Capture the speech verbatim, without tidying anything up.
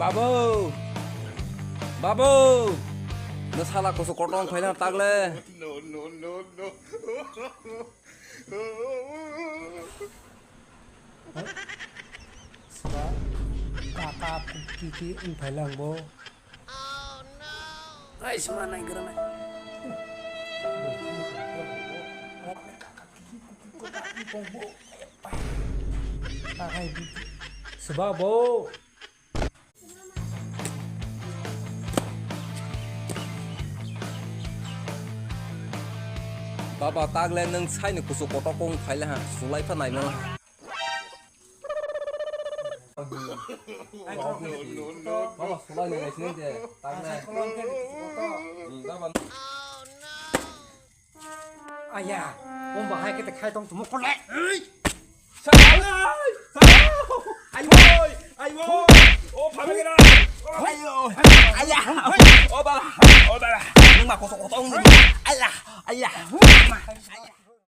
Babu! Babu! Nwsala kusu kotong khaina tagle. No, no, no, no. Swa, kaka kiki wng phailang bo. Ai, sma nai gra nai. Swa bo. Baba, tagle nwng saini kusu kotor kong khaile ha, sulai pha naimano. Baba, sulai nai naisini de, tagle. Baba. Aya, bomba hai kete khai tong tumo kole. Salai! Salai! Ayo! Ayo! O phamegera! Ayo! Aya! O bala! O bala! Nang ma koso koto ngi. Aya! Aya!